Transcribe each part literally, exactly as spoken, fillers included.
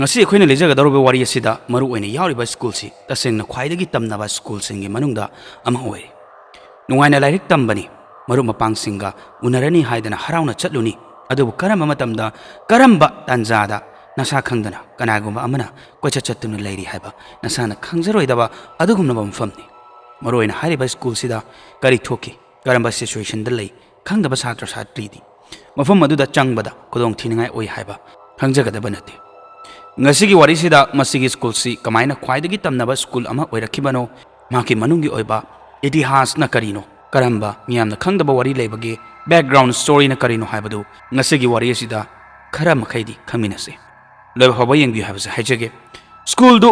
ꯉꯁꯤ ꯑꯩꯈꯣꯏꯅ ꯂꯤꯖꯒꯗꯧꯔꯤꯕ ꯋꯥꯔꯤ ꯑꯁꯤꯗ ꯃꯔꯨ ꯑꯣꯏꯅ ꯌꯥꯎꯔꯤꯕ ꯁ꯭ꯀꯨꯜꯁꯤ ꯇꯁꯦꯡꯅ ꯈ꯭ꯋꯥꯏꯗꯒꯤ ꯇꯝꯅꯕ ꯁ꯭ꯀꯨꯜꯁꯤꯡꯒꯤ ꯃꯅꯨꯡꯗ ꯑꯃ ꯑꯣꯏꯔꯤ꯫ ꯅꯨꯡꯉꯥꯏꯅ ꯂꯥꯏꯔꯤꯛ ꯇꯝꯕꯅꯤ, ꯃꯔꯨꯞ ꯃꯄꯥꯡꯁꯤꯡꯒ ꯎꯅꯔꯅꯤ ꯍꯥꯏꯗꯅ ꯍꯔꯥꯎꯅ ꯆꯠꯂꯨꯅꯤ꯫ ꯑꯗꯨꯕꯨ ꯀꯔꯝꯕ ꯃꯇꯝꯗ, ꯀꯔꯝꯕ ꯇꯥꯟꯖꯥꯗ ꯅꯁꯥ ꯈꯪꯗꯅ ꯀꯅꯥꯒꯨꯝꯕ ꯑꯃꯅ ꯀꯣꯏꯆꯠ ꯆꯠꯇꯨꯅ ꯂꯩꯔꯤ ꯍꯥꯏꯕ ꯅꯁꯥꯅ ꯈꯪꯖꯔꯣꯏꯗꯕ ꯑꯗꯨꯒꯨꯝꯂꯕ ꯃꯐꯝꯅꯤ꯫ ꯃꯔꯨꯑꯣꯏꯅ ꯍꯥꯏꯔꯤꯕ ꯁ꯭ꯀꯨꯜꯁꯤꯗ ꯀꯔꯤ ꯊꯣꯛꯈꯤ, ꯀꯔꯝꯕ ꯁꯤꯆꯨꯋꯦꯁꯟꯗ ꯂꯩ ꯈꯪꯗꯕ ꯁꯥꯇ꯭ꯔ ꯁꯥꯇ꯭ꯔꯤꯗꯤ ꯃꯐꯝ ꯑꯗꯨꯗ ꯆꯪꯕꯗ ꯈꯨꯗꯣꯡ ꯊꯤꯅꯤꯡꯉꯥꯏ ꯑꯣꯏ ꯍꯥꯏꯕ ꯈꯪꯖꯒꯗꯕ ꯅꯠꯇꯦ꯫ ꯉꯁꯤꯒꯤ ꯋꯥꯔꯤꯁꯤꯗ ꯃꯁꯤꯒꯤ ꯁ꯭ꯀꯨꯜꯁꯤ ꯀꯃꯥꯏꯅ ꯈ꯭ꯋꯥꯏꯗꯒꯤ ꯇꯝꯅꯕ ꯁ꯭ꯀꯨꯜ ꯑꯃ ꯑꯣꯏꯔꯛꯈꯤꯕꯅꯣ, ꯃꯍꯥꯛꯀꯤ ꯃꯅꯨꯡꯒꯤ ꯑꯣꯏꯕ ꯏꯇꯤꯍꯥꯁꯅ ꯀꯔꯤꯅꯣ, ꯀꯔꯝꯕ ꯃꯤꯌꯥꯝꯅ ꯈꯪꯗꯕ ꯋꯥꯔꯤ ꯂꯩꯕꯒꯦ, ꯕꯦꯛꯒ꯭ꯔꯥꯎꯟ ꯁ꯭ꯇꯣꯔꯤꯅ ꯀꯔꯤꯅꯣ ꯍꯥꯏꯕꯗꯨ ꯉꯁꯤꯒꯤ ꯋꯥꯔꯤ ꯑꯁꯤꯗ ꯈꯔ ꯃꯈꯩꯗꯤ ꯈꯪꯃꯤꯟꯅꯁꯤ꯫ ꯂꯣꯏꯕ ꯐꯥꯎꯕ ꯌꯦꯡꯕꯤꯌꯨ ꯍꯥꯏꯕꯁꯦ ꯍꯥꯏꯖꯒꯦ꯫ ꯁ꯭ꯀꯨꯜꯗꯨ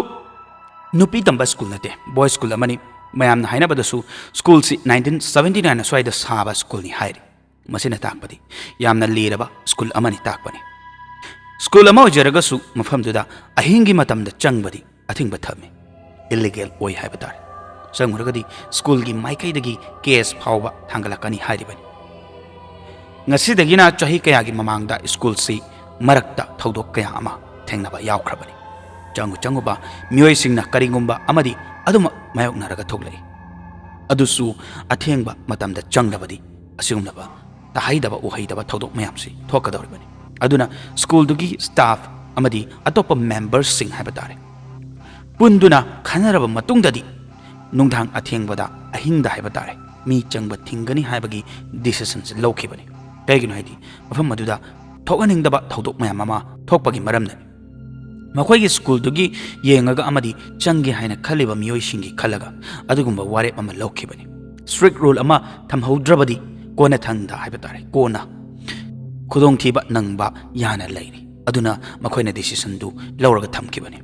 ꯅꯨꯄꯤ ꯇꯝꯕ ꯁ꯭ꯀꯨꯜ ꯅꯠꯇꯦ, ꯕꯣꯏꯁ ꯁ꯭ꯀꯨꯜ ꯑꯃꯅꯤ꯫ ꯃꯌꯥꯝꯅ ꯍꯥꯏꯅꯕꯗꯁꯨ ꯁ꯭ꯀꯨꯜꯁꯤ ꯅꯥꯏꯟꯇꯤꯟ ꯁꯕꯦꯟꯇꯤ ꯅꯥꯏꯟ ꯑꯁ꯭ꯋꯥꯏꯗ ꯁꯥꯕ ꯁ꯭ꯀꯨꯜꯅꯤ ꯍꯥꯏꯔꯤ꯫ ꯃꯁꯤꯅ ꯇꯥꯛꯄꯗꯤ ꯌꯥꯝꯅ ꯂꯤꯔꯕ ꯁ꯭ꯀꯨꯜ ꯑꯃꯅꯤ ꯇꯥꯛꯄꯅꯤ꯫ ꯁ꯭ꯀꯨꯜ ꯑꯃ ꯑꯣꯏꯖꯔꯒꯁꯨ ꯃꯐꯝꯗꯨꯗ ꯑꯍꯤꯡꯒꯤ ꯃꯇꯝꯗ ꯆꯪꯕꯗꯤ ꯑꯊꯤꯡꯕ ꯊꯝꯃꯤ, ꯏꯂꯤꯒꯦꯜ ꯑꯣꯏ ꯍꯥꯏꯕ ꯇꯥꯔꯦ꯫ ꯆꯪꯉꯨꯔꯒꯗꯤ ꯁ꯭ꯀꯨꯜꯒꯤ ꯃꯥꯏꯀꯩꯗꯒꯤ ꯀꯦꯁ ꯐꯥꯎꯕ ꯊꯥꯡꯒꯠꯂꯛꯀꯅꯤ ꯍꯥꯏꯔꯤꯕꯅꯤ꯫ ꯉꯁꯤꯗꯒꯤꯅ ꯆꯍꯤ ꯀꯌꯥꯒꯤ ꯃꯃꯥꯡꯗ ꯁ꯭ꯀꯨꯜꯁꯤ ꯃꯔꯛꯇ ꯊꯧꯗꯣꯛ ꯀꯌꯥ ꯑꯃ ꯊꯦꯡꯅꯕ ꯌꯥꯎꯈ꯭ꯔꯕꯅꯤ꯫ ꯆꯪꯉꯨ ꯆꯪꯉꯨꯕ ꯃꯤꯑꯣꯏꯁꯤꯡꯅ ꯀꯔꯤꯒꯨꯝꯕ ꯑꯃꯗꯤ ꯑꯗꯨꯃꯛ ꯃꯥꯌꯣꯛꯅꯔꯒ ꯊꯣꯛꯂꯛꯏ꯫ ꯑꯗꯨꯁꯨ ꯑꯊꯦꯡꯕ ꯃꯇꯝꯗ ꯆꯪꯂꯕꯗꯤ ꯑꯁꯤꯒꯨꯝꯂꯕ ꯇꯥꯍꯩꯗꯕ ꯎꯍꯩꯗꯕ ꯊꯧꯗꯣꯛ ꯃꯌꯥꯝꯁꯤ ꯊꯣꯛꯀꯗꯧꯔꯤꯕꯅꯤ꯫ ꯑꯗꯨꯅ ꯁ꯭ꯀꯨꯜꯗꯨꯒꯤ ꯁ꯭ꯇꯥꯐ ꯑꯃꯗꯤ ꯑꯇꯣꯞꯄ ꯃꯦꯝꯕꯔꯁꯤꯡ ꯍꯥꯏꯕ ꯇꯥꯔꯦ, ꯄꯨꯟꯗꯨꯅ ꯈꯟꯅꯔꯕ ꯃꯇꯨꯡꯗꯗꯤ ꯅꯨꯡꯗꯥꯡ ꯑꯊꯦꯡꯕꯗ, ꯑꯍꯤꯡꯗ ꯍꯥꯏꯕ ꯇꯥꯔꯦ, ꯃꯤ ꯆꯪꯕ ꯊꯤꯡꯒꯅꯤ ꯍꯥꯏꯕꯒꯤ ꯗꯤꯁꯤꯁꯟꯁꯤ ꯂꯧꯈꯤꯕꯅꯤ꯫ ꯀꯩꯒꯤꯅꯣ ꯍꯥꯏꯗꯤ ꯃꯐꯝ ꯑꯗꯨꯗ ꯊꯣꯛꯍꯟꯅꯤꯡꯗꯕ ꯊꯧꯗꯣꯛ ꯃꯌꯥꯝ ꯑꯃ ꯊꯣꯛꯄꯒꯤ ꯃꯔꯝꯅꯅꯤ꯫ ꯃꯈꯣꯏꯒꯤ ꯁ꯭ꯀꯨꯜꯗꯨꯒꯤ ꯌꯦꯡꯉꯒ ꯑꯃꯗꯤ ꯆꯪꯒꯦ ꯍꯥꯏꯅ ꯈꯜꯂꯤꯕ ꯃꯤꯑꯣꯏꯁꯤꯡꯒꯤ ꯈꯜꯂꯒ ꯑꯗꯨꯒꯨꯝꯕ ꯋꯥꯔꯦꯞ ꯑꯃ ꯂꯧꯈꯤꯕꯅꯤ꯫ ꯁ꯭ꯇ꯭ꯔꯤꯛ ꯔꯨꯜ ꯑꯃ ꯊꯝꯍꯧꯗ꯭ꯔꯕꯗꯤ ꯀꯣꯟꯅꯊꯪꯗ ꯍꯥꯏꯕ ꯇꯥꯔꯦ, ꯀꯣꯟꯅ ꯈꯨꯗꯣꯡꯊꯤꯕ ꯅꯪꯕ ꯌꯥꯅ ꯂꯩꯔꯤ꯫ ꯑꯗꯨꯅ ꯃꯈꯣꯏꯅ ꯗꯤꯁꯤꯁꯟꯗꯨ ꯂꯧꯔꯒ ꯊꯝꯈꯤꯕꯅꯤ꯫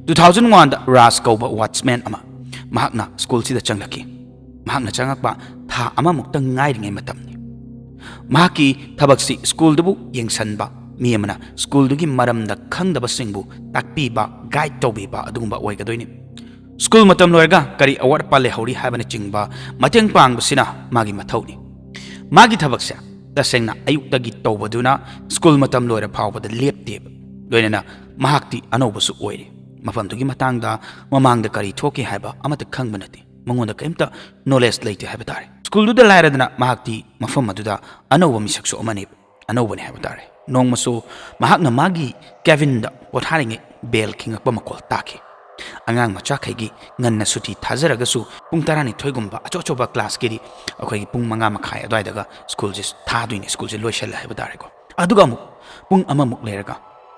ꯇꯨ ꯊꯥꯎꯖꯟ ꯋꯥꯟꯗ ꯔꯥꯖ ꯀꯧꯕ ꯋꯥꯠꯆꯃꯦꯟ ꯑꯃ ꯃꯍꯥꯛꯅ ꯁ꯭ꯀꯨꯜꯁꯤꯗ ꯆꯪꯂꯛꯈꯤ꯫ ꯃꯍꯥꯛꯅ ꯆꯪꯂꯛꯄ ꯊꯥ ꯑꯃꯃꯨꯛꯇ ꯉꯥꯏꯔꯤꯉꯩ ꯃꯇꯝꯅꯤ꯫ ꯃꯍꯥꯛꯀꯤ ꯊꯕꯛꯁꯤ ꯁ꯭ꯀꯨꯜꯗꯨꯕꯨ ꯌꯦꯡꯁꯤꯟꯕ, ꯃꯤ ꯑꯃꯅ ꯁ꯭ꯀꯨꯜꯗꯨꯒꯤ ꯃꯔꯝꯗ ꯈꯪꯗꯕꯁꯤꯡꯕꯨ ꯇꯥꯛꯄꯤꯕ, ꯒꯥꯏꯗ ꯇꯧꯕꯤꯕ ꯑꯗꯨꯒꯨꯝꯕ ꯑꯣꯏꯒꯗꯣꯏꯅꯤ꯫ ꯁ꯭ꯀꯨꯜ ꯃꯇꯝ ꯂꯣꯏꯔꯒ ꯀꯔꯤ ꯑꯋꯥꯠ ꯑꯄꯥ ꯂꯩꯍꯧꯔꯤ ꯍꯥꯏꯕꯅꯆꯤꯡꯕ ꯃꯇꯦꯡ ꯄꯥꯡꯕꯁꯤꯅ ꯃꯥꯒꯤ ꯃꯊꯧꯅꯤ꯫ ꯃꯥꯒꯤ ꯊꯕꯛꯁꯦ ꯇꯁꯦꯡꯅ ꯑꯌꯨꯛꯇꯒꯤ ꯇꯧꯕꯗꯨꯅ ꯁ꯭ꯀꯨꯜ ꯃꯇꯝ ꯂꯣꯏꯔ ꯐꯥꯎꯕꯗ ꯂꯦꯞꯇꯦꯕ꯫ ꯂꯣꯏꯅꯅ ꯃꯍꯥꯛꯇꯤ ꯑꯅꯧꯕꯁꯨ ꯑꯣꯏꯔꯤ꯫ ꯃꯐꯝꯗꯨꯒꯤ ꯃꯇꯥꯡꯗ ꯃꯃꯥꯡꯗ ꯀꯔꯤ ꯊꯣꯛꯈꯤ ꯍꯥꯏꯕ ꯑꯃꯠꯇ ꯈꯪꯕ ꯅꯠꯇꯦ꯫ ꯃꯉꯣꯟꯗ ꯀꯔꯤꯝꯇ ꯅꯣꯂꯦꯖ ꯂꯩꯇꯦ ꯍꯥꯏꯕ ꯇꯥꯔꯦ꯫ ꯁ꯭ꯀꯨꯜꯗꯨꯗ ꯂꯥꯏꯔꯗꯅ ꯃꯍꯥꯛꯇꯤ ꯃꯐꯝ ꯑꯗꯨꯗ ꯑꯅꯧꯕ ꯃꯤꯁꯛꯁꯨ ꯑꯃꯅꯦꯕ꯫ ꯑꯅꯧꯕꯅꯤ ꯍꯥꯏꯕ ꯇꯥꯔꯦ꯫ ꯅꯣꯡꯃꯁꯨ ꯃꯍꯥꯛꯅ ꯃꯥꯒꯤ ꯀꯦꯕꯤꯟꯗ ꯄꯣꯊꯥꯔꯤꯉꯩ ꯕꯦꯜ ꯈꯤꯡꯉꯛꯄ ꯃꯈꯣꯜ ꯇꯥꯈꯤ꯫ ꯑꯉꯥꯡ ꯃꯆꯥꯈꯩꯒꯤ ꯉꯟꯅ ꯁꯨꯇꯤ ꯊꯥꯖꯔꯒꯁꯨ ꯄꯨꯡ ꯇꯔꯥꯅꯤꯊꯣꯏꯒꯨꯝꯕ ꯑꯆꯧ ꯑꯆꯧꯕ ꯀ꯭ꯂꯥꯁꯀꯤꯗꯤ ꯑꯩꯈꯣꯏꯒꯤ ꯄꯨꯡ ꯃꯉꯥ ꯃꯈꯥꯏ ꯑꯗꯨꯋꯥꯏꯗꯒ ꯁ꯭ꯀꯨꯜꯁꯦ ꯊꯥꯗꯣꯏꯅꯤ, ꯁ꯭ꯀꯨꯜꯁꯦ ꯂꯣꯏꯁꯜꯂꯦ ꯍꯥꯏꯕ ꯇꯥꯔꯦꯀꯣ꯫ ꯑꯗꯨꯒ ꯑꯃꯨꯛ ꯄꯨꯡ ꯑꯃꯃꯨꯛ ꯂꯩꯔꯒ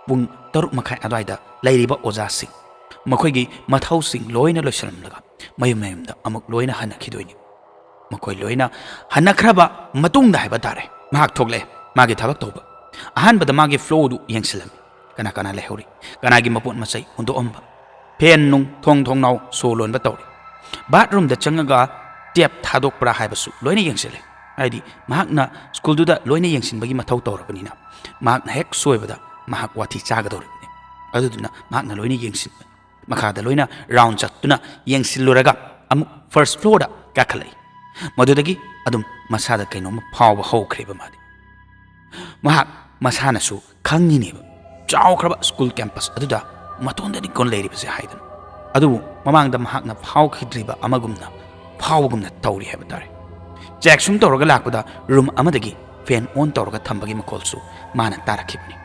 ꯄꯨꯡ ꯇꯔꯨꯛ ꯃꯈꯥꯏ ꯑꯗꯨꯋꯥꯏꯗ ꯂꯩꯔꯤꯕ ꯑꯣꯖꯥꯁꯤꯡ ꯃꯈꯣꯏꯒꯤ ꯃꯊꯧꯁꯤꯡ ꯂꯣꯏꯅ ꯂꯣꯏꯁꯤꯜꯂꯝꯂꯒ ꯃꯌꯨꯝ ꯃꯌꯨꯝꯗ ꯑꯃꯨꯛ ꯂꯣꯏꯅ ꯍꯟꯅꯈꯤꯗꯣꯏꯅꯤ꯫ ꯃꯈꯣꯏ ꯂꯣꯏꯅ ꯍꯟꯅꯈ꯭ꯔꯕ ꯃꯇꯨꯡꯗ ꯍꯥꯏꯕ ꯇꯥꯔꯦ, ꯃꯍꯥꯛ ꯊꯣꯛꯂꯛꯑꯦ꯫ ꯃꯥꯒꯤ ꯊꯕꯛ ꯇꯧꯕ ꯑꯍꯥꯟꯕꯗ ꯃꯥꯒꯤ ꯐ꯭ꯂꯣꯔꯗꯨ ꯌꯦꯡꯁꯤꯜꯂꯝꯃꯤ꯫ ꯀꯅꯥ ꯀꯅꯥ ꯂꯩꯍꯧꯔꯤ, ꯀꯅꯥꯒꯤ ꯃꯄꯣꯠ ꯃꯆꯩ ꯍꯨꯟꯗꯣꯛꯑꯝꯕ, ꯐꯦꯟ ꯅꯨꯡ, ꯊꯣꯡ ꯊꯣꯡꯅꯥꯎ ꯁꯣ ꯂꯣꯟꯕ ꯇꯧꯔꯤ꯫ ꯕꯥꯠꯔꯨꯝꯗ ꯆꯪꯉꯒ ꯇꯦꯞ ꯊꯥꯗꯣꯛꯄ꯭ꯔꯥ ꯍꯥꯏꯕꯁꯨ ꯂꯣꯏꯅ ꯌꯦꯡꯁꯤꯜꯂꯦ꯫ ꯍꯥꯏꯗꯤ ꯃꯍꯥꯛꯅ ꯁ꯭ꯀꯨꯜꯗꯨꯗ ꯂꯣꯏꯅ ꯌꯦꯡꯁꯤꯟꯕꯒꯤ ꯃꯊꯧ ꯇꯧꯔꯕꯅꯤꯅ ꯃꯍꯥꯛꯅ ꯍꯦꯛ ꯁꯣꯏꯕꯗ ꯃꯍꯥꯛ ꯋꯥꯊꯤ ꯆꯥꯒꯗꯧꯔꯤꯕꯅꯤ꯫ ꯑꯗꯨꯗꯨꯅ ꯃꯍꯥꯛꯅ ꯂꯣꯏꯅ ꯌꯦꯡꯁꯤꯟꯕꯅꯤ꯫ ꯃꯈꯥꯗ ꯂꯣꯏꯅ ꯔꯥꯎꯟ ꯆꯠꯇꯨꯅ ꯌꯦꯡꯁꯤꯜꯂꯨꯔꯒ ꯑꯃꯨꯛ ꯐꯥꯔꯁ ꯐ꯭ꯂꯣꯔꯗ ꯀꯥꯈꯠꯂꯛꯏ꯫ ꯃꯗꯨꯗꯒꯤ ꯑꯗꯨꯝ ꯃꯁꯥꯗ ꯀꯩꯅꯣꯝꯃ ꯐꯥꯎꯕ ꯍꯧꯈ꯭ꯔꯦꯕ ꯃꯥꯗꯤ꯫ ꯃꯍꯥꯛ ꯃꯁꯥꯅꯁꯨ ꯈꯪꯉꯤꯅꯦꯕ, ꯆꯥꯎꯈ꯭ꯔꯕ ꯁ꯭ꯀꯨꯜ ꯀꯦꯝꯄꯁ ꯑꯗꯨꯗ ꯃꯇꯣꯟꯗꯅꯤꯀꯣ ꯂꯩꯔꯤꯕꯁꯦ ꯍꯥꯏꯗꯅ꯫ ꯑꯗꯨꯕꯨ ꯃꯃꯥꯡꯗ ꯃꯍꯥꯛꯅ ꯐꯥꯎꯈꯤꯗ꯭ꯔꯤꯕ ꯑꯃꯒꯨꯝꯅ ꯐꯥꯎꯕꯒꯨꯝꯅ ꯇꯧꯔꯤ ꯍꯥꯏꯕ ꯇꯥꯔꯦ꯫ ꯆꯦꯛ ꯁꯨꯝ ꯇꯧꯔꯒ ꯂꯥꯛꯄꯗ ꯔꯨꯝ ꯑꯃꯗꯒꯤ ꯐꯦꯟ ꯑꯣꯟ ꯇꯧꯔꯒ ꯊꯝꯕꯒꯤ ꯃꯈꯣꯜꯁꯨ ꯃꯥꯅ ꯇꯥꯔꯛꯈꯤꯕꯅꯤ꯫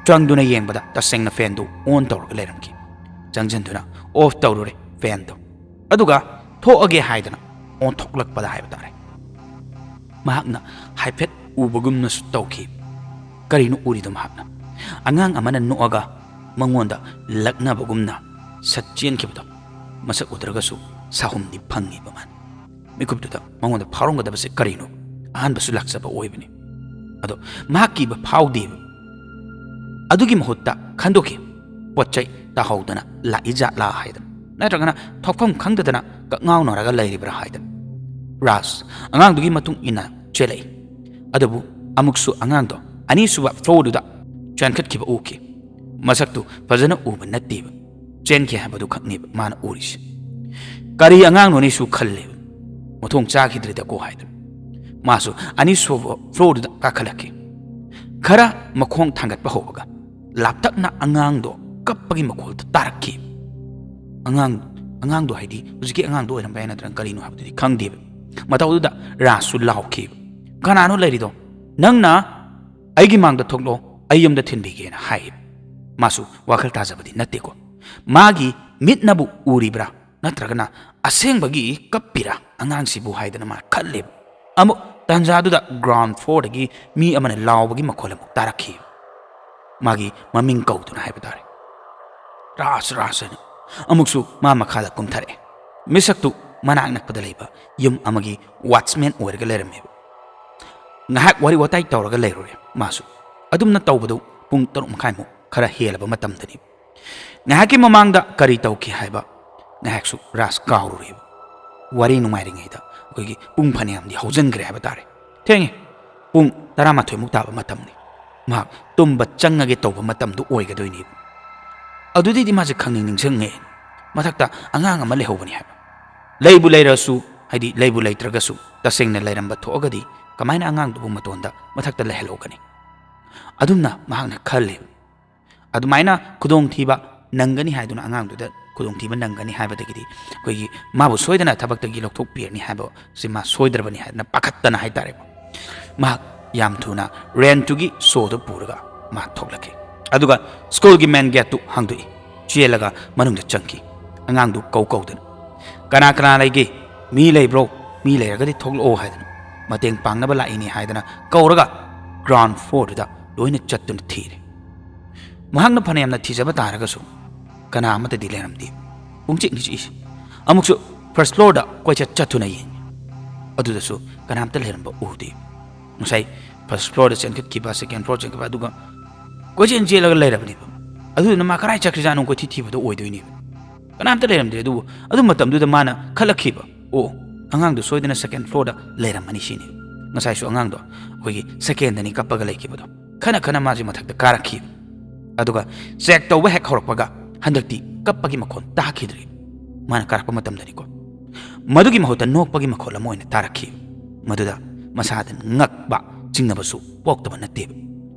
ꯆꯪꯗꯨꯅ ꯌꯦꯡꯕꯗ ꯇꯁꯦꯡꯅ ꯐꯦꯟꯗꯨ ꯑꯣꯟ ꯇꯧꯔꯒ ꯂꯩꯔꯝꯈꯤ꯫ ꯆꯪꯁꯤꯟꯗꯨꯅ ꯑꯣꯐ ꯇꯧꯔꯨꯔꯦ ꯐꯦꯟꯗꯨ꯫ ꯑꯗꯨꯒ ꯊꯣꯛꯑꯒꯦ ꯍꯥꯏꯗꯅ ꯑꯣꯟꯊꯣꯛꯂꯛꯄꯗ ꯍꯥꯏꯕ ꯇꯥꯔꯦ꯫ ꯃꯍꯥꯛꯅ ꯍꯥꯏꯐꯦꯠ ꯎꯕꯒꯨꯝꯅꯁꯨ ꯇꯧꯈꯤ꯫ ꯀꯔꯤꯅꯣ ꯎꯔꯤꯗꯣ ꯃꯍꯥꯛꯅ? ꯑꯉꯥꯡ ꯑꯃꯅ ꯅꯣꯛꯑꯒ ꯃꯉꯣꯟꯗ ꯂꯛꯅꯕꯒꯨꯝꯅ ꯁꯠ ꯆꯦꯟꯈꯤꯕꯗꯣ ꯃꯁꯛ ꯎꯗ꯭ꯔꯒꯁꯨ ꯁꯥꯍꯨꯝꯗꯤ ꯐꯪꯉꯦꯕ ꯃꯥꯅ꯫ ꯃꯤꯀꯨꯞꯇꯨꯗ ꯃꯉꯣꯟꯗ ꯐꯥꯎꯔꯝꯒꯗꯕꯁꯦ ꯀꯔꯤꯅꯣ? ꯑꯍꯥꯟꯕꯁꯨ ꯂꯥꯛꯆꯕ ꯑꯣꯏꯕꯅꯤ꯫ ꯑꯗꯣ ꯃꯍꯥꯛ ꯀꯤꯕ ꯐꯥꯎꯗꯦꯕ꯫ ꯑꯗꯨꯒꯤ ꯃꯍꯨꯠꯇ ꯈꯟꯗꯣꯛꯈꯤ, ꯄꯣꯠ ꯆꯩ ꯇꯥꯍꯧꯗꯅ ꯂꯥꯛꯏ ꯖꯥꯠꯂꯥ ꯍꯥꯏꯗꯅ, ꯅꯠꯇ꯭ꯔꯒꯅ ꯊꯣꯛꯐꯝ ꯈꯪꯗꯗꯅ ꯀꯛꯉꯥꯎꯅꯔꯒ ꯂꯩꯔꯤꯕ꯭ꯔꯥ ꯍꯥꯏꯗꯅ꯫ ꯔꯥꯖ ꯑꯉꯥꯡꯗꯨꯒꯤ ꯃꯇꯨꯡ ꯏꯟꯅ ꯆꯦꯜꯂꯛꯏ꯫ ꯑꯗꯨꯕꯨ ꯑꯃꯨꯛꯁꯨ ꯑꯉꯥꯡꯗꯣ ꯑꯅꯤꯁꯨꯕ ꯐ꯭ꯂꯣꯔꯗꯨꯗ ꯆꯦꯟꯈꯠꯈꯤꯕ ꯎꯈꯤ꯫ ꯃꯁꯛꯇꯨ ꯐꯖꯅ ꯎꯕ ꯅꯠꯇꯦꯕ, ꯆꯦꯟꯈꯤ ꯍꯥꯏꯕꯗꯨ ꯈꯛꯅꯦꯕ ꯃꯥꯅ ꯎꯔꯤꯁꯦ꯫ ꯀꯔꯤ ꯑꯉꯥꯡꯅꯣꯅꯦꯁꯨ ꯈꯜꯂꯦꯕ, ꯃꯊꯣꯡ ꯆꯥꯈꯤꯗ꯭ꯔꯦꯗꯀꯣ ꯍꯥꯏꯗꯅ꯫ ꯃꯥꯁꯨ ꯑꯅꯤꯁꯨꯕ ꯐ꯭ꯂꯣꯔꯗꯨꯗ ꯀꯥꯈꯠꯂꯛꯈꯤ꯫ ꯈꯔ ꯃꯈꯣꯡ ꯊꯥꯡꯒꯠꯄ ꯍꯧꯕꯒ ꯂꯥꯞꯇꯛꯅ ꯑꯉꯥꯡꯗꯣ ꯀꯞꯄꯒꯤ ꯃꯈꯣꯜꯗꯣ ꯇꯥꯔꯛꯈꯤ꯫ ꯑꯉꯥꯡ ꯑꯉꯥꯡꯗꯣ ꯍꯥꯏꯗꯤ ꯍꯧꯖꯤꯛꯀꯤ ꯑꯉꯥꯡꯗꯣ ꯑꯣꯏꯔꯝꯕ ꯌꯥꯏ, ꯅꯠꯇ꯭ꯔꯒ ꯀꯔꯤꯅꯣ ꯍꯥꯏꯕꯗꯨꯗꯤ ꯈꯪꯗꯦꯕ꯫ ꯃꯇꯧꯗꯨꯗ ꯔꯥꯖꯁꯨ ꯂꯥꯎꯈꯤꯕ, "ꯀꯅꯥꯅꯣ ꯂꯩꯔꯤꯗꯣ? ꯅꯪꯅ ꯑꯩꯒꯤ ꯃꯥꯡꯗ ꯊꯣꯛꯂꯛꯑꯣ, ꯑꯩ ꯌꯨꯝꯗ ꯊꯤꯟꯕꯤꯒꯦꯅ" ꯍꯥꯏꯌꯦꯕ꯫ ꯃꯥꯁꯨ ꯋꯥꯈꯜ ꯇꯥꯖꯕꯗꯤ ꯅꯠꯇꯦꯀꯣ꯫ ꯃꯥꯒꯤ ꯃꯤꯠꯅꯕꯨ ꯎꯔꯤꯕ꯭ꯔꯥ, ꯅꯠꯇ꯭ꯔꯒꯅ ꯑꯁꯦꯡꯕꯒꯤ ꯀꯞꯄꯤꯔꯥ ꯑꯉꯥꯡꯁꯤꯕꯨ ꯍꯥꯏꯗꯅ ꯃꯥ ꯈꯜꯂꯦꯕ꯫ ꯑꯃꯨꯛ ꯇꯥꯟꯖꯥꯗꯨꯗ ꯒ꯭ꯔꯥꯎꯟ ꯐ꯭ꯂꯣꯔꯗꯒꯤ ꯃꯤ ꯑꯃꯅ ꯂꯥꯎꯕꯒꯤ ꯃꯈꯣꯜ ꯑꯃꯨꯛ ꯇꯥꯔꯛꯈꯤ꯫ ꯃꯥꯒꯤ ꯃꯃꯤꯡ ꯀꯧꯗꯨꯅ ꯍꯥꯏꯕ ꯇꯥꯔꯦ, "ꯔꯥꯖ, ꯔꯥꯖ" ꯍꯥꯏꯅ꯫ ꯑꯃꯨꯛꯁꯨ ꯃꯥ ꯃꯈꯥꯗ ꯀꯨꯝꯊꯔꯛꯑꯦ꯫ ꯃꯤꯁꯛꯇꯨ ꯃꯅꯥꯛ ꯅꯛꯄꯗ ꯂꯩꯕ ꯌꯨꯝ ꯑꯃꯒꯤ ꯋꯥꯠꯆꯃꯦꯟ ꯑꯣꯏꯔꯒ ꯂꯩꯔꯝꯃꯦꯕ꯫ ꯉꯥꯏꯍꯥꯛ ꯋꯥꯔꯤ ꯋꯥꯇꯥꯏ ꯇꯧꯔꯒ ꯂꯩꯔꯨꯔꯦ ꯃꯥꯁꯨ꯫ ꯑꯗꯨꯝꯅ ꯇꯧꯕꯗꯨ ꯄꯨꯡ ꯇꯔꯨꯛ ꯃꯈꯥꯏꯃꯨꯛ ꯈꯔ ꯍꯦꯜꯂꯕ ꯃꯇꯝꯗꯅꯤ꯫ ꯉꯥꯏꯍꯥꯛꯀꯤ ꯃꯃꯥꯡꯗ ꯀꯔꯤ ꯇꯧꯈꯤ ꯍꯥꯏꯕ ꯉꯥꯏꯍꯥꯛꯁꯨ ꯔꯥꯖ ꯀꯥꯎꯔꯨꯔꯦꯕ꯫ ꯋꯥꯔꯤ ꯅꯨꯡꯉꯥꯏꯔꯤꯉꯩꯗ ꯑꯩꯈꯣꯏꯒꯤ ꯄꯨꯡ ꯐꯅꯌꯥꯝꯗꯤ ꯍꯧꯖꯤꯟꯈ꯭ꯔꯦ ꯍꯥꯏꯕ ꯇꯥꯔꯦ꯫ ꯊꯦꯡꯉꯦ꯫ ꯄꯨꯡ ꯇꯔꯥꯃꯥꯊꯣꯏꯃꯨꯛ ꯇꯥꯕ ꯃꯇꯝꯅꯤ꯫ ꯃꯍꯥꯛ ꯇꯨꯝꯕ ꯆꯪꯉꯒꯦ ꯇꯧꯕ ꯃꯇꯝꯗꯨ ꯑꯣꯏꯒꯗꯣꯏꯅꯦꯕ꯫ ꯑꯗꯨꯗꯩꯗꯤ ꯃꯥꯁꯦ ꯈꯪꯅꯤꯡ ꯅꯤꯡꯁꯤꯡꯉꯦ, ꯃꯊꯛꯇ ꯑꯉꯥꯡ ꯑꯃ ꯂꯩꯍꯧꯕꯅꯤ ꯍꯥꯏꯕ꯫ ꯂꯩꯕꯨ ꯂꯩꯔꯁꯨ, ꯍꯥꯏꯗꯤ ꯂꯩꯕꯨ ꯂꯩꯇ꯭ꯔꯒꯁꯨ, ꯇꯁꯦꯡꯅ ꯂꯩꯔꯝꯕ ꯊꯣꯛꯑꯒꯗꯤ ꯀꯃꯥꯏꯅ ꯑꯉꯥꯡꯗꯨꯕꯨ ꯃꯇꯣꯟꯗ ꯃꯊꯛꯇ ꯂꯩꯍꯜꯍꯧꯒꯅꯤ? ꯑꯗꯨꯝꯅ ꯃꯍꯥꯛꯅ ꯈꯜꯂꯤ꯫ ꯑꯗꯨꯃꯥꯏꯅ ꯈꯨꯗꯣꯡꯊꯤꯕ ꯅꯪꯒꯅꯤ ꯍꯥꯏꯗꯨꯅ, ꯑꯉꯥꯡꯗꯨꯗ ꯈꯨꯗꯣꯡꯊꯤꯕ ꯅꯪꯒꯅꯤ ꯍꯥꯏꯕꯗꯒꯤꯗꯤ ꯑꯩꯈꯣꯏꯒꯤ ꯃꯥꯕꯨ ꯁꯣꯏꯗꯅ ꯊꯕꯛꯇꯒꯤ ꯂꯧꯊꯣꯛꯄꯤꯔꯅꯤ ꯍꯥꯏꯕꯁꯤ ꯃꯥ ꯁꯣꯏꯗ꯭ꯔꯕꯅꯤ ꯍꯥꯏꯗꯅ ꯄꯥꯈꯠꯇꯅ ꯍꯥꯏꯇꯥꯔꯦꯀꯣ, ꯃꯍꯥꯛ ꯌꯥꯝ ꯊꯨꯅ ꯔꯦꯟꯠꯇꯨꯒꯤ ꯁꯣꯗꯨ ꯄꯨꯔꯒ ꯃꯥ ꯊꯣꯛꯂꯛꯈꯤ꯫ ꯑꯗꯨꯒ ꯁ꯭ꯀꯨꯜꯒꯤ ꯃꯦꯟ ꯒꯦꯠꯇꯨ ꯍꯥꯡꯗꯣꯛꯏ꯫ ꯆꯦꯜꯂꯒ ꯃꯅꯨꯡꯗ ꯆꯪꯈꯤ꯫ ꯑꯉꯥꯡꯗꯨ ꯀꯧ ꯀꯧꯗꯅ, "ꯀꯅꯥ ꯀꯅꯥ ꯂꯩꯒꯦ? ꯃꯤ ꯂꯩꯕ꯭ꯔꯣ? ꯃꯤ ꯂꯩꯔꯒꯗꯤ ꯊꯣꯛꯂꯛꯑꯣ" ꯍꯥꯏꯗꯅ ꯃꯇꯦꯡ ꯄꯥꯡꯅꯕ ꯂꯥꯛꯏꯅꯤ ꯍꯥꯏꯗꯅ ꯀꯧꯔꯒ ꯒ꯭ꯔꯥꯎꯟ ꯐ꯭ꯂꯣꯔꯗꯨꯗ ꯂꯣꯏꯅ ꯆꯠꯇꯨꯅ ꯊꯤꯔꯦ꯫ ꯃꯍꯥꯛꯅ ꯐꯅꯌꯥꯝꯅ ꯊꯤꯖꯕ ꯇꯥꯔꯒꯁꯨ ꯀꯅꯥ ꯑꯃꯠꯇꯗꯤ ꯂꯩꯔꯝꯗꯦ꯫ ꯄꯨꯡꯆꯤꯛꯅꯤ ꯆꯤꯛꯏꯁꯦ꯫ ꯑꯃꯨꯛꯁꯨ ꯐꯥꯔꯁ ꯐ꯭ꯂꯣꯔꯗ ꯀꯣꯏꯆꯠ ꯆꯠꯇꯨꯅ ꯌꯦꯡꯉꯤ꯫ ꯑꯗꯨꯗꯁꯨ ꯀꯅꯥꯝꯇ ꯂꯩꯔꯝꯕ ꯎꯗꯦ꯫ ꯉꯁꯥꯏ ꯐꯥꯔꯁ ꯐ꯭ꯂꯣꯔꯗ ꯆꯦꯟꯈꯠꯈꯤꯕ, ꯁꯦꯀꯦꯟ ꯐ꯭ꯂꯣꯔ ꯆꯦꯟꯈꯠꯄ, ꯑꯗꯨꯒ ꯀꯣꯏꯆꯦꯟ ꯆꯦꯜꯂꯒ ꯂꯩꯔꯕꯅꯦꯕ꯫ ꯑꯗꯨꯗꯨꯅ ꯃꯥ ꯀꯗꯥꯏ ꯆꯠꯈ꯭ꯔꯤꯖꯥꯠꯅꯣ ꯀꯣꯏꯊꯤ ꯊꯤꯕꯗꯣ ꯑꯣꯏꯗꯣꯏꯅꯦꯕ꯫ ꯀꯅꯥꯝꯇ ꯂꯩꯔꯝꯗꯦ꯫ ꯑꯗꯨꯕꯨ ꯑꯗꯨ ꯃꯇꯝꯗꯨꯗ ꯃꯥꯅ ꯈꯜꯂꯛꯈꯤꯕ, "ꯑꯣ, ꯑꯉꯥꯡꯗꯣ ꯁꯣꯏꯗꯅ ꯁꯦꯀꯦꯟ ꯐ꯭ꯂꯣꯔꯗ ꯂꯩꯔꯝꯃꯅꯤ" ꯁꯤꯅꯤ꯫ ꯉꯁꯥꯏꯁꯨ ꯑꯉꯥꯡꯗꯣ ꯑꯩꯈꯣꯏꯒꯤ ꯁꯦꯀꯦꯟꯗꯅꯤ ꯀꯞꯄꯒ ꯂꯩꯈꯤꯕꯗꯣ꯫ ꯈꯅ ꯈꯅ ꯃꯥꯁꯦ ꯃꯊꯛꯇ ꯀꯥꯔꯛꯈꯤ꯫ ꯑꯗꯨꯒ ꯆꯦꯛ ꯇꯧꯕ ꯍꯦꯛ ꯍꯧꯔꯛꯄꯒ ꯍꯟꯗꯛꯇꯤ ꯀꯞꯄꯒꯤ ꯃꯈꯣꯟ ꯇꯥꯈꯤꯗ꯭ꯔꯦ꯫ ꯃꯥꯅ ꯀꯥꯔꯛꯄ ꯃꯇꯝꯗꯅꯤꯀꯣ꯫ ꯃꯗꯨꯒꯤ ꯃꯍꯨꯠꯇ ꯅꯣꯛꯄꯒꯤ ꯃꯈꯣꯜ ꯑꯃ ꯑꯣꯏꯅ ꯇꯥꯔꯛꯈꯤ꯫ ꯃꯗꯨꯗ ꯃꯁꯥꯗ ꯉꯛꯄ, ꯆꯤꯡꯅꯕꯁꯨ ꯄꯣꯛꯇꯕ ꯅꯠꯇꯦꯕ꯫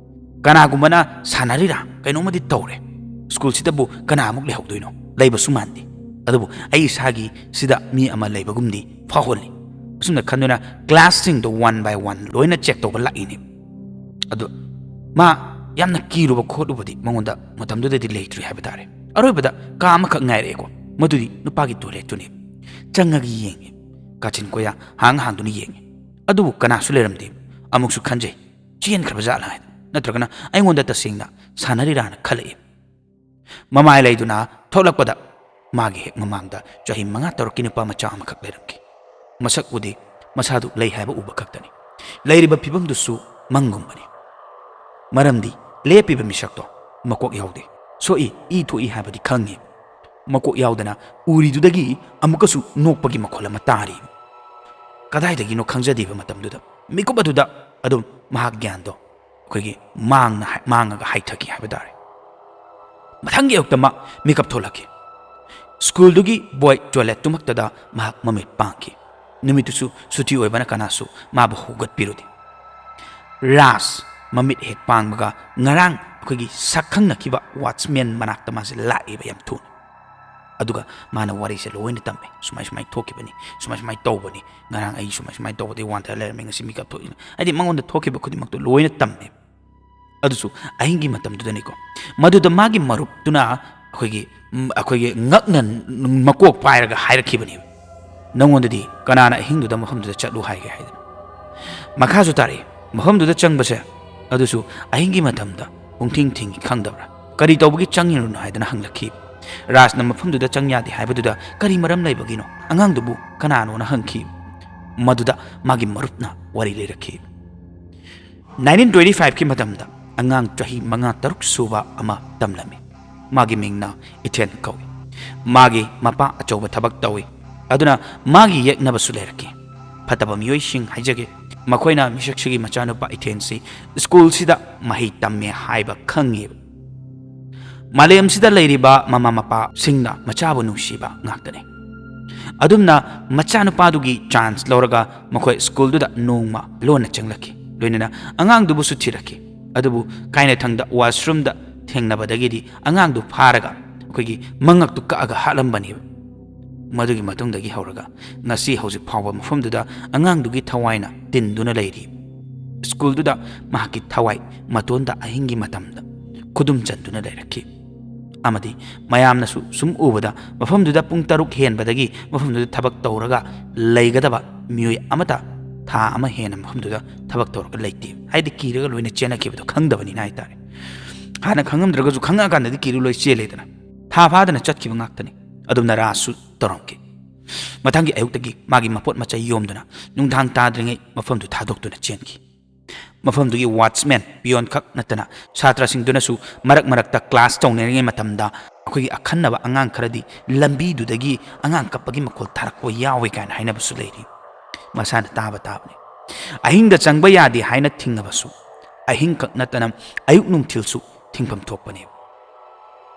ꯀꯅꯥꯒꯨꯝꯕꯅ ꯁꯥꯟꯅꯔꯤꯔꯥ, ꯀꯩꯅꯣꯝꯃꯗꯤ ꯇꯧꯔꯦ꯫ ꯁ꯭ꯀꯨꯜꯁꯤꯗꯕꯨ ꯀꯅꯥꯃꯨꯛ ꯂꯩꯍꯧꯗꯣꯏꯅꯣ? ꯂꯩꯕꯁꯨ ꯃꯥꯟꯗꯦ꯫ ꯑꯗꯨꯕꯨ ꯑꯩ ꯏꯁꯥꯒꯤ ꯁꯤꯗ ꯃꯤ ꯑꯃ ꯂꯩꯕꯒꯨꯝꯗꯤ ꯐꯥꯎꯍꯜꯂꯤ꯫ ꯑꯁꯨꯝꯅ ꯈꯟꯗꯨꯅ ꯀ꯭ꯂꯥꯁꯁꯤꯡꯗꯣ one by one ꯂꯣꯏꯅ ꯆꯦꯛ ꯇꯧꯕ ꯂꯥꯛꯏꯅꯦ꯫ ꯑꯗꯨ ꯃꯥ ꯌꯥꯝꯅ ꯀꯤꯔꯨꯕ ꯈꯣꯠꯂꯨꯕꯗꯤ ꯃꯉꯣꯟꯗ ꯃꯇꯝꯗꯨꯗꯗꯤ ꯂꯩꯇ꯭ꯔꯤ ꯍꯥꯏꯕ ꯇꯥꯔꯦ꯫ ꯑꯔꯣꯏꯕꯗ ꯀꯥ ꯑꯃꯈꯛ ꯉꯥꯏꯔꯛꯑꯦꯀꯣ, ꯃꯗꯨꯗꯤ ꯅꯨꯄꯥꯒꯤ ꯇꯣꯏꯂꯦꯠꯇꯨꯅꯤ꯫ ꯆꯪꯉꯒ ꯌꯦꯡꯉꯦ, ꯀꯥꯆꯤꯟ ꯀꯣꯌꯥ ꯍꯥꯡ ꯍꯥꯡꯗꯨꯅ ꯌꯦꯡꯉꯦ꯫ ꯑꯗꯨꯕꯨ ꯀꯅꯥꯁꯨ ꯂꯩꯔꯝꯗꯦ꯫ ꯑꯃꯨꯛꯁꯨ ꯈꯟꯖꯩ, ꯆꯦꯟꯈ꯭ꯔꯕ ꯖꯥꯠꯂ ꯍꯥꯏꯅ, ꯅꯠꯇ꯭ꯔꯒꯅ ꯑꯩꯉꯣꯟꯗ ꯇꯁꯦꯡꯅ ꯁꯥꯟꯅꯔꯤꯔꯥꯅ ꯈꯜꯂꯛꯏ꯫ ꯃꯃꯥꯏ ꯂꯩꯗꯨꯅ ꯊꯣꯛꯂꯛꯄꯗ ꯃꯥꯒꯤ ꯍꯦꯛ ꯃꯃꯥꯡꯗ ꯆꯍꯤ ꯃꯉꯥ ꯇꯔꯨꯛꯀꯤ ꯅꯨꯄꯥ ꯃꯆꯥ ꯑꯃꯈꯛ ꯂꯩꯔꯝꯈꯤ꯫ ꯃꯁꯛ ꯎꯗꯦ, ꯃꯁꯥꯗꯨ ꯂꯩ ꯍꯥꯏꯕ ꯎꯕ ꯈꯛꯇꯅꯤ꯫ ꯂꯩꯔꯤꯕ ꯐꯤꯕꯝꯗꯨꯁꯨ ꯃꯪꯒꯨꯝꯕꯅꯤ꯫ ꯃꯔꯝꯗꯤ ꯂꯦꯞꯄꯤꯕ ꯃꯤꯁꯛꯇꯣ ꯃꯀꯣꯛ ꯌꯥꯎꯗꯦ꯫ ꯁꯣꯛꯏ, ꯏ ꯊꯣꯛꯏ ꯍꯥꯏꯕꯗꯤ ꯈꯪꯉꯤ꯫ ꯃꯀꯣꯛ ꯌꯥꯎꯗꯅ ꯎꯔꯤꯗꯨꯗꯒꯤ ꯑꯃꯨꯛꯀꯁꯨ ꯅꯣꯛꯄꯒꯤ ꯃꯈꯣꯜ ꯑꯃ ꯇꯥꯔꯤ꯫ ꯀꯗꯥꯏꯗꯒꯤꯅꯣ ꯈꯪꯖꯗꯦꯕ ꯃꯇꯝꯗꯨꯗ꯫ ꯃꯤꯀꯨꯞ ꯑꯗꯨꯗ ꯑꯗꯨꯝ ꯃꯍꯥꯛ ꯒ꯭ꯌꯥꯟꯗꯣ ꯑꯩꯈꯣꯏꯒꯤ ꯃꯥꯡꯅ ꯍꯥꯏ-, ꯃꯥꯡꯉꯒ ꯍꯥꯏꯊꯈꯤ ꯍꯥꯏꯕ ꯇꯥꯔꯦ꯫ ꯃꯊꯪꯒꯤ ꯑꯌꯨꯛꯇ ꯃꯥ ꯃꯤꯀꯞ ꯊꯣꯛꯂꯛꯈꯤ꯫ ꯁ꯭ꯀꯨꯜꯗꯨꯒꯤ ꯕꯣꯏ ꯇꯣꯏꯂꯦꯠꯇꯨꯃꯛꯇꯗ ꯃꯍꯥꯛ ꯃꯃꯤꯠ ꯄꯥꯡꯈꯤ꯫ ꯅꯨꯃꯤꯠꯇꯨꯁꯨ ꯁꯨꯇꯤ ꯑꯣꯏꯕꯅ ꯀꯅꯥꯁꯨ ꯃꯥꯕꯨ ꯍꯧꯒꯠꯄꯤꯔꯨꯗꯦ꯫ ꯔꯥꯖ ꯃꯃꯤꯠ ꯍꯦꯛ ꯄꯥꯡꯕꯒ ꯉꯔꯥꯡ ꯑꯩꯈꯣꯏꯒꯤ ꯁꯛꯈꯪꯅꯈꯤꯕ ꯋꯥꯠꯆꯃꯦꯟ ꯃꯅꯥꯛꯇ ꯃꯥꯁꯦ ꯂꯥꯛꯑꯦꯕ ꯌꯥꯝ ꯊꯨꯅ꯫ ꯑꯗꯨꯒ ꯃꯥꯅ ꯋꯥꯔꯤꯁꯦ ꯂꯣꯏꯅ ꯇꯝꯃꯦ꯫ ꯁꯨꯃꯥꯏ ꯁꯨꯃꯥꯏꯅ ꯊꯣꯛꯈꯤꯕꯅꯤ, ꯁꯨꯃꯥꯏ ꯁꯨꯃꯥꯏꯅ ꯇꯧꯕꯅꯤ, ꯉꯔꯥꯡ ꯑꯩ ꯁꯨꯃꯥꯏ ꯁꯨꯃꯥꯏꯅ ꯇꯧꯕꯗꯒꯤ ꯋꯥꯟꯊꯔ ꯂꯩꯔꯝꯃꯦ, ꯉꯁꯤ ꯃꯤꯀꯞ ꯊꯣꯛꯏꯅ, ꯍꯥꯏꯗꯤ ꯃꯉꯣꯟꯗ ꯊꯣꯛꯈꯤꯕ ꯈꯨꯗꯤꯡꯃꯛꯇꯣ ꯂꯣꯏꯅ ꯇꯝꯃꯦ꯫ ꯑꯗꯨꯁꯨ ꯑꯍꯤꯡꯒꯤ ꯃꯇꯝꯗꯨꯗꯅꯤꯀꯣ꯫ ꯃꯗꯨꯗ ꯃꯥꯒꯤ ꯃꯔꯨꯞꯇꯨꯅ ꯑꯩꯈꯣꯏꯒꯤ, ꯎꯝ, ꯑꯩꯈꯣꯏꯒꯤ ꯉꯛꯅ ꯃꯀꯣꯛ ꯄꯥꯏꯔꯒ ꯍꯥꯏꯔꯛꯈꯤꯕꯅꯦꯕ, "ꯅꯪꯉꯣꯟꯗꯗꯤ ꯀꯅꯥꯅ ꯑꯍꯤꯡꯗꯨꯗ ꯃꯐꯝꯗꯨꯗ ꯆꯠꯂꯨ ꯍꯥꯏꯒꯦ?" ꯍꯥꯏꯗꯅ꯫ ꯃꯈꯥꯁꯨ ꯇꯥꯔꯛꯏ, ꯃꯐꯝꯗꯨꯗ ꯆꯪꯕꯁꯦ ꯑꯗꯨꯁꯨ ꯑꯍꯤꯡꯒꯤ ꯃꯇꯝꯗ ꯄꯨꯡꯊꯤꯡ ꯊꯤꯡꯉꯤ ꯈꯪꯗꯕ꯭ꯔꯥ? "ꯀꯔꯤ ꯇꯧꯕꯒꯤ ꯆꯪꯉꯤꯅꯣ?" ꯍꯥꯏꯗꯅ ꯍꯪꯂꯛꯈꯤ꯫ ꯔꯥꯖꯅ ꯃꯐꯝꯗꯨꯗ ꯆꯪ ꯌꯥꯗꯦ ꯍꯥꯏꯕꯗꯨꯗ ꯀꯔꯤ ꯃꯔꯝ ꯂꯩꯕꯒꯤꯅꯣ? ꯑꯉꯥꯡꯗꯨꯕꯨ ꯀꯅꯥꯅꯣꯅ ꯍꯪꯈꯤ꯫ ꯃꯗꯨꯗ ꯃꯥꯒꯤ ꯃꯔꯨꯞꯅ ꯋꯥꯔꯤ ꯂꯤꯔꯛꯈꯤ꯫ Nineteen twenty fiveꯀꯤ ꯃꯇꯝꯗ ꯑꯉꯥꯡ ꯆꯍꯤ ꯃꯉꯥ ꯇꯔꯨꯛ ꯁꯨꯕ ꯑꯃ ꯇꯝꯂꯝꯃꯤ꯫ ꯃꯥꯒꯤ ꯃꯤꯡꯅ ꯏꯊꯦꯟ ꯀꯧꯏ꯫ ꯃꯥꯒꯤ ꯃꯄꯥ ꯑꯆꯧꯕ ꯊꯕꯛ ꯇꯧꯏ꯫ ꯑꯗꯨꯅ ꯃꯥꯒꯤ ꯌꯦꯛꯅꯕꯁꯨ ꯂꯩꯔꯛꯈꯤ꯫ ꯐꯠꯇꯕ ꯃꯤꯑꯣꯏꯁꯤꯡ ꯍꯥꯏꯖꯒꯦ, ꯃꯈꯣꯏꯅ ꯃꯤꯁꯛꯁꯤꯒꯤ ꯃꯆꯥꯅꯨꯄꯥ ꯏꯊꯦꯟꯁꯤ ꯁ꯭ꯀꯨꯜꯁꯤꯗ ꯃꯍꯩ ꯇꯝꯃꯦ ꯍꯥꯏꯕ ꯈꯪꯉꯦꯕ꯫ ꯃꯥꯂꯦꯝꯁꯤꯗ ꯂꯩꯔꯤꯕ ꯃꯃꯥ ꯃꯄꯥꯁꯤꯡꯅ ꯃꯆꯥꯕꯨ ꯅꯨꯡꯁꯤꯕ ꯉꯥꯛꯇꯅꯤ꯫ ꯑꯗꯨꯝꯅ ꯃꯆꯥꯅꯨꯄꯥꯗꯨꯒꯤ ꯆꯥꯟꯁ ꯂꯧꯔꯒ ꯃꯈꯣꯏ ꯁ꯭ꯀꯨꯜꯗꯨꯗ ꯅꯣꯡꯃ ꯂꯣꯟꯅ ꯆꯪꯂꯛꯈꯤ꯫ ꯂꯣꯏꯅꯅ ꯑꯉꯥꯡꯗꯨꯕꯨꯁꯨ ꯊꯤꯔꯛꯈꯤ꯫ ꯑꯗꯨꯕꯨ ꯀꯥꯏꯅꯊꯪꯗ washroomꯗ ꯊꯦꯡꯅꯕꯗꯒꯤꯗꯤ ꯑꯉꯥꯡꯗꯨ ꯐꯥꯔꯒ ꯑꯩꯈꯣꯏꯒꯤ ꯃꯉꯛꯇꯨ ꯀꯛꯑꯒ ꯍꯥꯠꯂꯝꯕꯅꯦꯕ꯫ ꯃꯗꯨꯒꯤ ꯃꯇꯨꯡꯗꯒꯤ ꯍꯧꯔꯒ ꯉꯁꯤ ꯍꯧꯖꯤꯛ ꯐꯥꯎꯕ ꯃꯐꯝꯗꯨꯗ ꯑꯉꯥꯡꯗꯨꯒꯤ ꯊꯋꯥꯏꯅ ꯇꯤꯟꯗꯨꯅ ꯂꯩꯔꯤ꯫ ꯁ꯭ꯀꯨꯜꯗꯨꯗ ꯃꯍꯥꯛꯀꯤ ꯊꯋꯥꯏ ꯃꯇꯣꯟꯗ ꯑꯍꯤꯡꯒꯤ ꯃꯇꯝꯗ ꯈꯨꯗꯨꯝ ꯆꯟꯗꯨꯅ ꯂꯩꯔꯛꯈꯤ꯫ ꯑꯃꯗꯤ ꯃꯌꯥꯝꯅꯁꯨ ꯁꯨꯝ ꯎꯕꯗ ꯃꯐꯝꯗꯨꯗ ꯄꯨꯡ ꯇꯔꯨꯛ ꯍꯦꯟꯕꯗꯒꯤ ꯃꯐꯝꯗꯨꯗ ꯊꯕꯛ ꯇꯧꯔꯒ ꯂꯩꯒꯗꯕ ꯃꯤꯑꯣꯏ ꯑꯃꯠꯇ ꯊꯥ ꯑꯃ ꯍꯦꯟꯅ ꯃꯐꯝꯗꯨꯗ ꯊꯕꯛ ꯇꯧꯔꯒ ꯂꯩꯇꯦ꯫ ꯍꯥꯏꯗꯤ ꯀꯤꯔꯒ ꯂꯣꯏꯅ ꯆꯦꯟꯅꯈꯤꯕꯗꯣ ꯈꯪꯗꯕꯅꯤꯅ ꯍꯥꯏꯇꯥꯔꯦ꯫ ꯍꯥꯟꯅ ꯈꯪꯉꯝꯗ꯭ꯔꯒꯁꯨ ꯈꯪꯉꯛꯑꯀꯥꯟꯗꯗꯤ ꯀꯤꯔꯒ ꯂꯣꯏ ꯆꯦꯜꯂꯦꯗꯅ꯫ ꯊꯥ ꯐꯥꯗꯅ ꯆꯠꯈꯤꯕ ꯉꯥꯛꯇꯅꯤ꯫ ꯑꯗꯨꯝꯅ ꯔꯥꯖꯁꯨ ꯇꯧꯔꯝꯈꯤ꯫ ꯃꯊꯪꯒꯤ ꯑꯌꯨꯛꯇꯒꯤ ꯃꯥꯒꯤ ꯃꯄꯣꯠ ꯃꯆꯩ ꯌꯣꯝꯗꯨꯅ ꯅꯨꯡꯗꯥꯡ ꯇꯥꯗ꯭ꯔꯤꯉꯩ ꯃꯐꯝꯗꯨ ꯊꯥꯗꯣꯛꯇꯨꯅ ꯆꯦꯟꯈꯤ꯫ ꯃꯐꯝꯗꯨꯒꯤ watchman, peon ꯈꯛ ꯅꯠꯇꯅ ꯁꯥꯇ꯭ꯔꯁꯤꯡꯗꯨꯅꯁꯨ ꯃꯔꯛ ꯃꯔꯛꯇ class ꯇꯧꯅꯔꯤꯉꯩ ꯃꯇꯝꯗ ꯑꯩꯈꯣꯏꯒꯤ ꯑꯈꯟꯅꯕ ꯑꯉꯥꯡ ꯈꯔꯗꯤ ꯂꯝꯕꯤꯗꯨꯗꯒꯤ ꯑꯉꯥꯡ ꯀꯞꯄꯒꯤ ꯃꯈꯣꯜ ꯊꯥꯔꯛꯄ ꯌꯥꯎꯏ ꯀꯥꯏꯅ ꯍꯥꯏꯅꯕꯁꯨ ꯂꯩꯔꯤ꯫ ꯃꯁꯥꯅ ꯇꯥꯕ ꯇꯥꯕꯅꯤ꯫ ꯑꯍꯤꯡꯗ ꯆꯪꯕ ꯌꯥꯗꯦ ꯍꯥꯏꯅ ꯊꯤꯡꯉꯕꯁꯨ ꯑꯍꯤꯡꯈꯛ ꯅꯠꯇꯅ ꯑꯌꯨꯛ ꯅꯨꯡꯊꯤꯜꯁꯨ ꯊꯤꯡꯐꯝ ꯊꯣꯛꯄꯅꯦꯕ꯫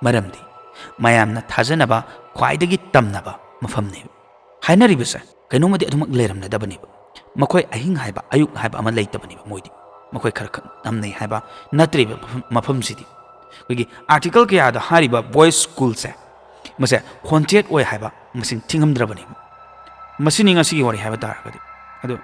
ꯃꯔꯝꯗꯤ ꯃꯌꯥꯝꯅ ꯊꯥꯖꯅꯕ ꯈ꯭ꯋꯥꯏꯗꯒꯤ ꯇꯝꯅꯕ ꯃꯐꯝꯅꯦꯕ꯫ ꯍꯥꯏꯅꯔꯤꯕꯁꯦ ꯀꯩꯅꯣꯝꯃꯗꯤ ꯑꯗꯨꯃꯛ ꯂꯩꯔꯝꯅꯗꯕꯅꯦꯕ꯫ ꯃꯈꯣꯏ ꯑꯍꯤꯡ ꯍꯥꯏꯕ, ꯑꯌꯨꯛ ꯍꯥꯏꯕ ꯑꯃ ꯂꯩꯇꯕꯅꯦꯕ꯫ ꯃꯣꯏꯗꯤ ꯃꯈꯣꯏ ꯈꯔ ꯈꯛ ꯇꯝꯅꯩ ꯍꯥꯏꯕ ꯅꯠꯇ꯭ꯔꯤꯕ ꯃꯐꯝ, ꯃꯐꯝꯁꯤꯗꯤ꯫ ꯑꯩꯈꯣꯏꯒꯤ article ꯀꯌꯥꯗ ꯍꯥꯏꯔꯤꯕ boys schoolꯁꯦ, ꯃꯁꯦ haunted ꯑꯣꯏ ꯍꯥꯏꯕ ꯃꯁꯤꯡ ꯊꯤꯉꯝꯗ꯭ꯔꯕꯅꯦꯕ꯫ ꯃꯁꯤꯅꯤ ꯉꯁꯤꯒꯤ ꯋꯥꯔꯤ ꯍꯥꯏꯕ ꯇꯥꯔꯒꯗꯤ꯫ ꯑꯗꯣ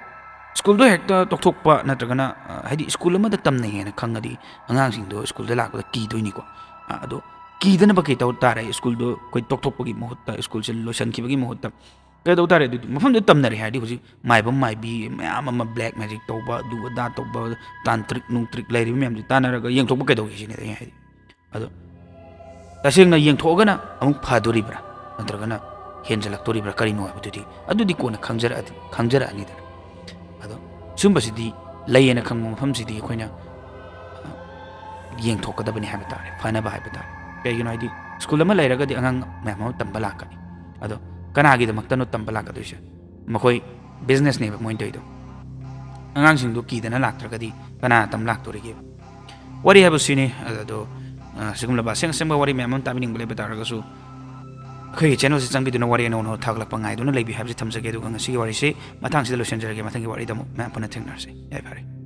ꯁ꯭ꯀꯨꯜꯗꯣ ꯍꯦꯛꯇ ꯇꯣꯛꯊꯣꯛꯄ ꯅꯠꯇ꯭ꯔꯒꯅ, ꯑ, ꯍꯥꯏꯗꯤ ꯁ꯭ꯀꯨꯜ ꯑꯃꯗ ꯇꯝꯅꯩ ꯍꯥꯏꯅ ꯈꯪꯉꯗꯤ ꯑꯉꯥꯡꯁꯤꯡꯗꯣ ꯁ꯭ꯀꯨꯜꯗ ꯂꯥꯛꯄꯗ ꯀꯤꯗꯣꯏꯅꯤꯀꯣ꯫ ꯑ, ꯑꯗꯣ ꯀꯤꯗꯅꯕ ꯀꯩ ꯇꯧ ꯇꯥꯔꯦ? ꯁ꯭ꯀꯨꯜꯗꯣ ꯑꯩꯈꯣꯏ ꯇꯣꯛꯊꯣꯛꯄꯒꯤ ꯃꯍꯨꯠꯇ, ꯁ꯭ꯀꯨꯜꯁꯦ ꯂꯣꯏꯁꯤꯟꯈꯤꯕꯒꯤ ꯃꯍꯨꯠꯇ ꯀꯩꯗꯧ ꯇꯥꯔꯦ? ꯑꯗꯨꯗꯤ ꯃꯐꯝꯗꯨꯗ ꯇꯝꯅꯔꯦ ꯍꯥꯏꯔꯗꯤ ꯍꯧꯖꯤꯛ ꯃꯥꯏꯕꯝ ꯃꯥꯏꯕꯤ ꯃꯌꯥꯝ ꯑꯃ black magic ꯇꯧꯕ, ꯑꯗꯨ ꯑꯗꯥ ꯇꯧꯕ, ꯇꯥꯟꯇ꯭ꯔꯤꯛ ꯅꯨꯡꯇ꯭ꯔꯤꯛ ꯂꯩꯔꯤꯕ ꯃꯌꯥꯝꯁꯦ ꯇꯥꯟꯅꯔꯒ ꯌꯦꯡꯊꯣꯛꯄ ꯀꯩꯗꯧꯒꯦ ꯁꯤꯅꯤ ꯑꯩꯅ ꯍꯥꯏꯗꯤ꯫ ꯑꯗꯣ ꯇꯁꯦꯡꯅ ꯌꯦꯡꯊꯣꯛꯑꯒꯅ ꯑꯃꯨꯛ ꯐꯗꯣꯔꯤꯕ꯭ꯔꯥ ꯅꯠꯇ꯭ꯔꯒꯅ ꯍꯦꯟꯖꯜꯂꯛꯇꯣꯔꯤꯕ꯭ꯔꯥ ꯀꯔꯤꯅꯣ ꯍꯥꯏꯕꯗꯨꯗꯤ ꯑꯗꯨꯗꯤ ꯀꯣꯟꯅ ꯈꯪꯖꯔꯛꯑꯗꯤ, ꯈꯪꯖꯔꯛꯑꯅꯤꯗꯅ꯫ ꯑꯗꯣ ꯁꯨꯝꯕꯁꯤꯗꯤ ꯂꯩꯌꯦꯅ ꯈꯪꯕ ꯃꯐꯝꯁꯤꯗꯤ ꯑꯩꯈꯣꯏꯅ, ꯑ, ꯌꯦꯡꯊꯣꯛꯀꯗꯕꯅꯤ ꯍꯥꯏꯕ ꯇꯥꯔꯦ, ꯐꯅꯕ ꯍꯥꯏꯕ ꯇꯥꯔꯦ꯫ ꯀꯩꯒꯤꯅꯣ ꯍꯥꯏꯗꯤ ꯁ꯭ꯀꯨꯜ ꯑꯃ ꯂꯩꯔꯒꯗꯤ ꯑꯉꯥꯡ ꯃꯌꯥꯝ ꯑꯃ ꯇꯝꯕ ꯂꯥꯛꯀꯅꯤ꯫ ꯑꯗꯣ ꯀꯅꯥꯒꯤꯗꯃꯛꯇꯅꯣ ꯇꯝꯕ ꯂꯥꯛꯀꯗꯣꯏꯁꯦ? ꯃꯈꯣꯏ businessꯅꯦꯕ ꯃꯣꯏꯅ ꯇꯧꯔꯤꯗꯣ꯫ ꯑꯉꯥꯡꯁꯤꯡꯗꯣ ꯀꯤꯗꯅ ꯂꯥꯛꯇ꯭ꯔꯒꯗꯤ ꯀꯅꯥ ꯇꯝ ꯂꯥꯛꯇꯣꯔꯤꯒꯦꯕ? ꯋꯥꯔꯤ ꯍꯥꯏꯕꯁꯤꯅꯤ꯫ ꯑꯗꯣ, ꯑ, ꯁꯤꯒꯨꯝꯂꯕ ꯑꯁꯦꯡ ꯑꯁꯦꯡꯕ ꯋꯥꯔꯤ ꯃꯌꯥꯝ ꯑꯃ ꯇꯥꯕꯤꯅꯤꯡꯕ ꯂꯩꯕ ꯇꯥꯔꯒꯁꯨ ꯑꯩꯈꯣꯏꯒꯤ channelꯁꯤ ꯆꯪꯕꯤꯗꯨꯅ ꯋꯥꯔꯤ ꯑꯅꯧ ꯑꯅꯧ ꯊꯥꯒꯠꯂꯛꯄ ꯉꯥꯏꯗꯨꯅ ꯂꯩꯕꯤꯌꯨ ꯍꯥꯏꯕꯁꯤ ꯊꯝꯖꯒꯦ꯫ ꯑꯗꯨꯒ ꯉꯁꯤꯒꯤ ꯋꯥꯔꯤꯁꯤ ꯃꯇꯥꯡꯁꯤꯗ ꯂꯣꯏꯁꯤꯟꯖꯔꯒꯦ꯫ ꯃꯊꯪꯒꯤ ꯋꯥꯔꯤꯗ ꯑꯃꯨꯛ ꯃꯌꯥꯝ ꯄꯨꯟꯅ ꯊꯦꯡꯅꯔꯁꯤ꯫ ꯌꯥꯏꯐꯔꯦ꯫